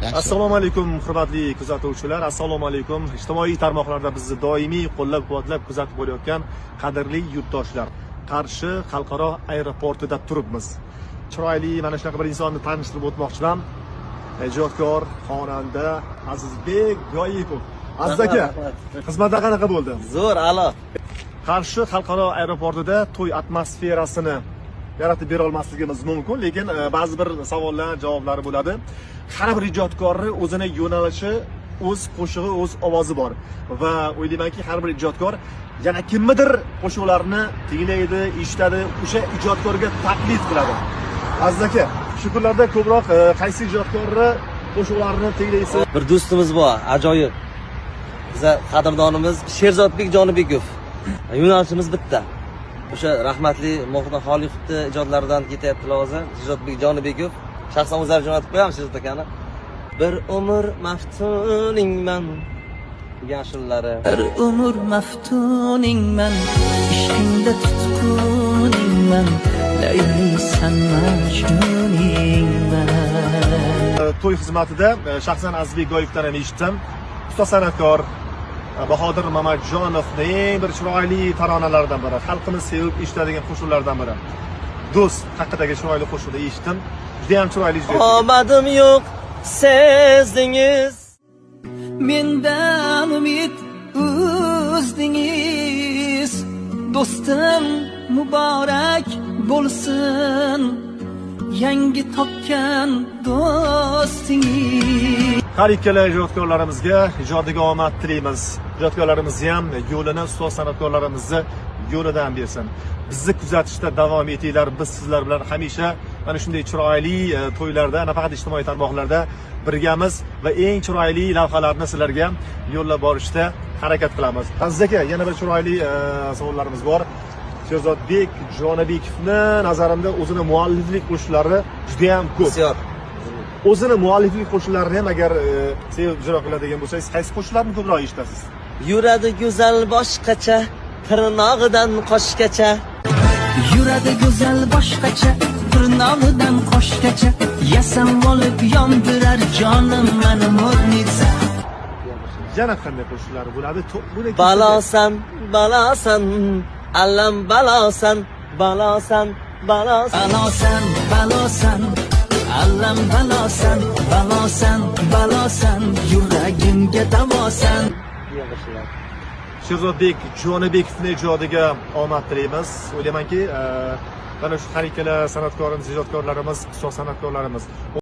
Yaxshi. Assalomu alaykum, hurmatli kuzatuvchilar. Assalomu alaykum, ijtimoiy tarmoqlarda bizni doimiy qo'llab-quvvatlab kuzatib borayotgan qadrli yurtdoshlar. Qarshi xalqaro aeroportida turibmiz. Chiroyli mana shunaqa bir insonni tanishtirib o'tmoqchiman. Ijodkor, xonanda Azizbek Goyipov. Aziz aka, Rahmat. xizmatda qanaqa bo'ldi? Zo'r, a'lo. Qarshi xalqaro aeroportida to'y atmosferasini yaratib bera olmasligimiz mumkin, lekin ba'zi bir savollar javoblari bo'ladi. Har bir ijodkorni o'zini yo'nalishi, o'z qo'shig'i, o'z ovozi bor va o'ylaymanki, har bir ijodkor yana kimnidir qo'shiqlarini tinglaydi, eshitadi, o'sha ijodkorga taqlid qiladi. Aziz aka, shu kunlarda ko'proq qaysi ijodkorni qo'shiqlarini tinglaysiz? Bir do'stimiz bor, ajoyib. Biza qadrdonimiz Sherzodbek Jonibekov. Yo'nalishimiz bitta. O'sha rahmatli Mo'hriddin Xoliqovni ijodlaridan ketyaptilar hozir. Sherzodbek Jonibekov. Shaxsan o'zlari jo'natib qo'yamiz Sherzod akani. "Bir umr maftuningman" degan ashullalari. Bir umr maftuningman, ishqingda tutquningman, Laylisan, Majnuningman. To'y xizmatida shaxsan Azizbek Goyevdan ham eshitdim. Ustoz san'atkor Bahodir Mamajonovning eng bir chiroyli taronalaridan biri, xalqimiz sevib eshitadigan qo'shiqlardan biri. Do'st haqidagi chiroyli qo'shiqni eshitdim. Juda ham chiroyli ijro etdi. Omadim yo'q, sezdingiz. Mendan umid uzdingiz. Do'stim, muborak bo'lsin yangi topgan do'stingiz. Har ikkala ijodkorlarimizga ijodiga omad tilaymiz. Ijodkorlarimizni ham yo'lini ustoz san'atkorlarimizni yo'lidan bersin. Bizni kuzatishda davom etinglar. Biz sizlar bilan hamisha mana shunday chiroyli to'ylarda, nafaqat ijtimoiy tarmoqlarda birgamiz va eng chiroyli lavhalarni sizlarga yo'llab borishda harakat qilamiz. Aziz aka, yana bir chiroyli savollarimiz bor. Sherzodbek Jonibekovni nazarimda o'zini mualliflik qo'shiqlari juda ham ko'p. Bisyor. O'zini mualliflik qo'shiqlarini ham agar sevib ijro qiladigan bo'lsangiz, qaysi qo'shiqlarni ko'proq eshitasiz? Yuradi go'zal boshqacha, tirnog'idan qoshgacha. Yuradi go'zal boshqacha, tirnog'idan qoshgacha. Yasam olib yondirar jonim mani модница. Yana qanday qo'shiqlari bo'ladi? Buni Balosan, balosan, allam balosan, balosan, balosan. Balosan, balosan, allam balosan, balosan, balosan, yuragimga davosan. Degan qo'shiqlar. Sherzodbek Jonibekovni ijodiga omad tilaymiz. O'ylaymanki, mana shu har ikkala san'atkorimiz, ijodkorlarimiz, ustoz san'atkorlarimiz